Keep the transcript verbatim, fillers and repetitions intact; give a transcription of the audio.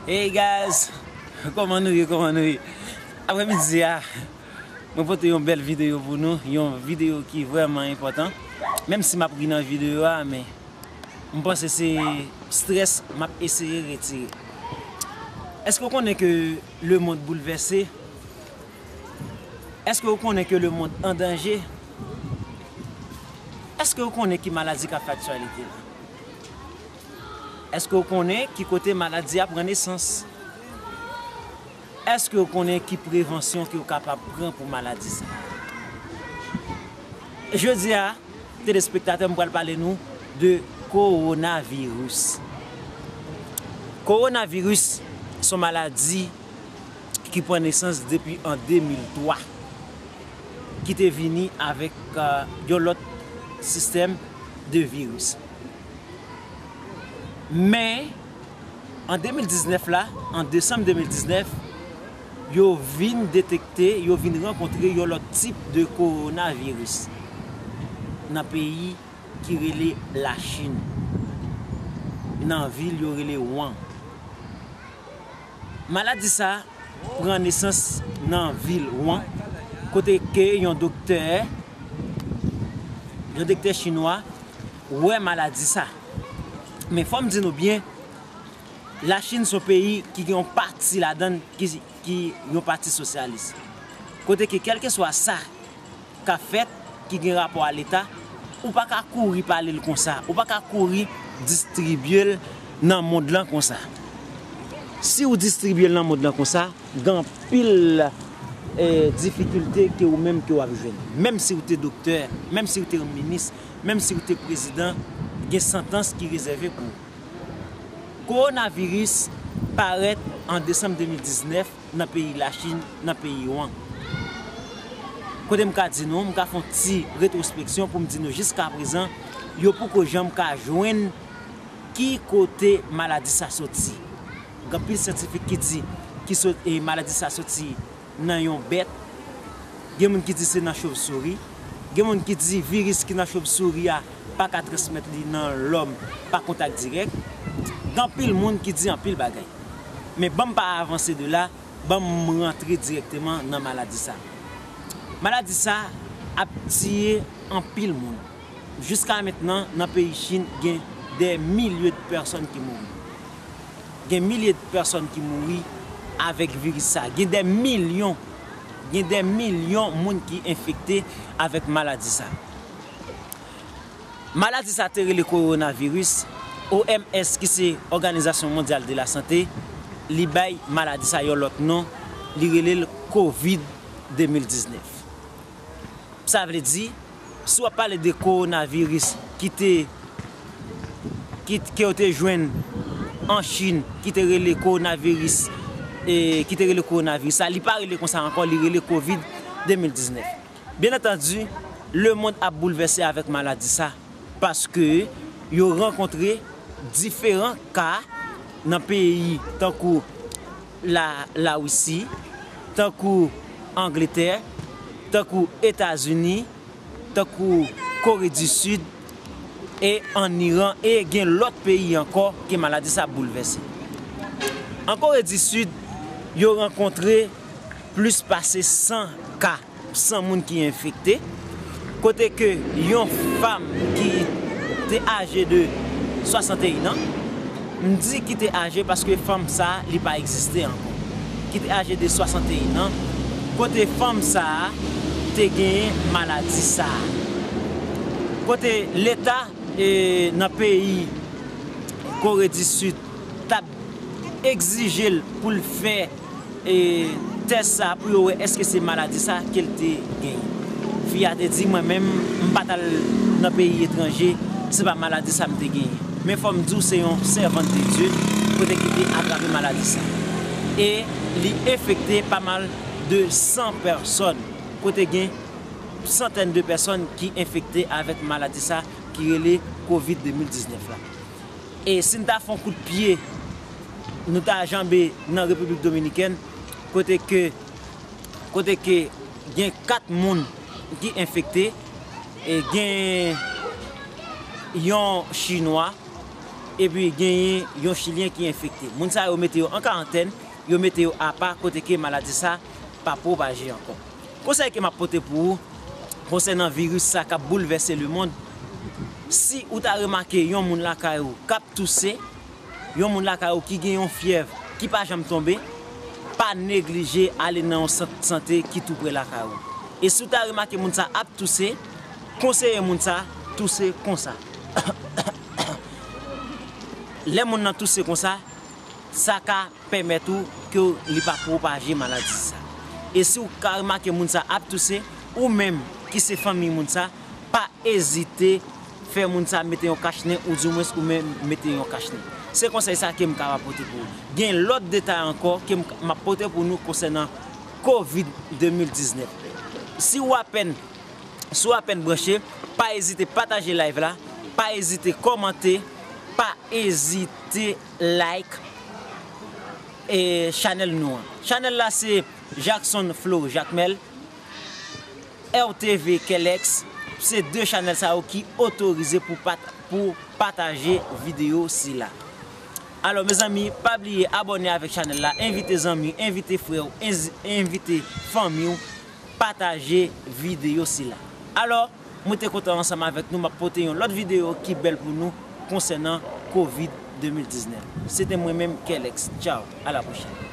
Hey guys, kòman nou ye, kòman nou ye? Aprèmidi a, mwen pote yon bèl videyo pou nou, yon videyo ki vrèman enpòtan. Menm si m ap ri nan videyo a, men m panse se strès m ap eseye retire. Èske w konnen ke lemonn boulvèse? Èske w konnen ke lemonn an danje? Èske w konnen ki maladi k ap fè aktyalite la? Èske w konnen ki kote maladi a pran nesans? Èske w konnen ki prevansyon ke w kapab pran pou maladi sa? Jodi a, telespektatè, m pral pale nou de kowonaviris. Kowonaviris se yon maladi ki pran nesans depi an de mil twa, ki te vini avèk, euh, yon lòt sistèm de viris. Men, an de mil diznèf la, an desanm de mil diznèf, yo vin detekte, yo vin rankontre yon lòt tip de kowonaviris nan peyi ki rele Lachin, nan vil yo rele Wuhan. Maladi sa pran nesans nan vil Wuhan, kote ke yon doktè, yon doktè chinwa wè maladi sa. Men fò m di nou byen, Lachin se yon peyi ki gen yon pati ladan l ki, ki yon pati sosyalis. Kote ke kèlkeswa sa k ap fèt, ki gen rapò a Leta, ou pa ka kouri pale l konsa, ou pa ka kouri distribye l nan mond lan konsa. Si w distribye l nan mond lan konsa, gen anpil, eh, difikilte ke ou menm ke w ap jwenn. Menm si w te doktè, menm si w te yon minis, menm si w te prezidan, gen santans ki rezève pou ou. Kowonaviris parèt an desanm de mil diznèf nan peyi Lachin, nan peyi Wuhan. Kote m ka di nou, m ka fè yon ti retwospeksyon pou m di nou jiskaprezan, yo poko janm ka jwenn ki kote maladi sa soti. Gen anpil syantifik ki di ki sot, e maladi sa soti nan yon bèt. Gen moun ki di se nan chòvsouri. Gen moun ki di viris ki nan chòvsouri a pa ka transmèt li nan lòm pa kontak dirèk. Gen anpil moun ki di anpil bagay. Men ban m pa avanse de la, ban m rantre dirèkteman nan maladi sa. Maladi sa ap tiye anpil moun. Jiska mentnan, nan peyi Chin, gen dè milye de pèsòn ki mouri. Gen milye de pèsòn ki mouri avèk viris sa. Gen dè milyon, gen dè milyon moun ki enfekte avèk maladi sa. Maladi sa te rele kowonaviris, O M S, ki se Òganizasyon Mondyal de la Sante, li bay maladi sa yon lòt non, li rele l kovid de mil diznèf. Sa vle di, si w ap pale de kowonaviris ki te, ki, ke yo te jwenn an Chin, ki te rele kowonaviris, e, ki te rele kowonaviris sa, li pa rele konsa ankò, li rele kovid de mil diznèf. Byen antandi, lemonn ap boulvèse avèk maladi sa, paske yo rankontre diferan ka nan peyi tankou la, Larisi, tankou Angletè, tankou Etazini, tankou Kore di Sid e ann Iran, e gen lòt peyi ankò ke maladi sa boulvèse. An Kore di Sid, yo rankontre plis pase san ka, san moun ki enfekte, kote ke yon fanm ki te aje de swasanteyen an, m di ki te aje paske fanm sa a, li pa egziste ankò, ki te aje de swasanteyen an, kote fanm sa a te genyen maladi sa a. Kote Leta, e, nan peyi Kore di Sid t ap egzije l pou l fè, e, tès sa pou yo wè èske se maladi sa ke l te genyen. Fi a te di, mwen menm, m pa t al nan peyi etranje, se pa maladi sa m te genyen. Men fò m di w, se yon sèvant de Dye kote ki te atrape maladi sa. E li enfekte pa mal de san pèsòn, kote gen santèn de pèsòn ki enfekte avèk maladi sa ki rele kovid de mil diznèf la. E si n ta fè yon kout pye, nou ta janbe nan Repiblik Dominikèn, kote ke, kote ke gen kat moun ki enfekte, e gen yon Chinwa, epi genyen yon Chilyen ki enfekte. Moun sa yo mete yo an karantèn, yo mete yo apa kote ke maladi sa pa pwopaje ankò. Konsèy ke m ap pote pou ou konsènan viris sa k ap boulvèse lemonn, si ou ta remake yon moun lakay ou k ap touse, yon moun lakay ou ki gen yon fyèv ki pa janm tonbe, pa neglije ale nan yon sant sante ki tou pre lakay ou. E si w ta remake moun sa ap touse, konseye moun sa touse konsa. Lè moun nan touse konsa, sa ka pèmèt ou ke li pa pwopaje maladi sa. E si w ka remake moun sa ap touse, ou menm ki se fanmi moun sa, pa ezite fè moun sa mete yon kach nen, oudimwens ou menm mete yon kach nen. Se konsèy sa ke m kapab pote pou ou. Gen lòt detay ankò ke m, m ap pote pou nou konsènan kovid de mil diznèf. Si w apèn, si w apèn branche, pa ezite pataje live la, pa ezite kòmante, pa ezite like e chanèl nou an. Chanèl la se Jackson Flo Jacmel, R T V Kelex, se de chanèl sa yo ki otorize pou pat, pou pataje videyo sila. Alò, mezanmi, pa bliye abòne avèk chanèl la, envite zanmi, envite frè w, enz- envite fanmi w, pataje videyo sila. Alò, mwen te kontan ansanm avèk nou, m ap pote yon lòt videyo ki bèl pou nou konsènan kovid de mil diznèf. Se te mwen menm, Kelex. Tchaw, a la pwochèn.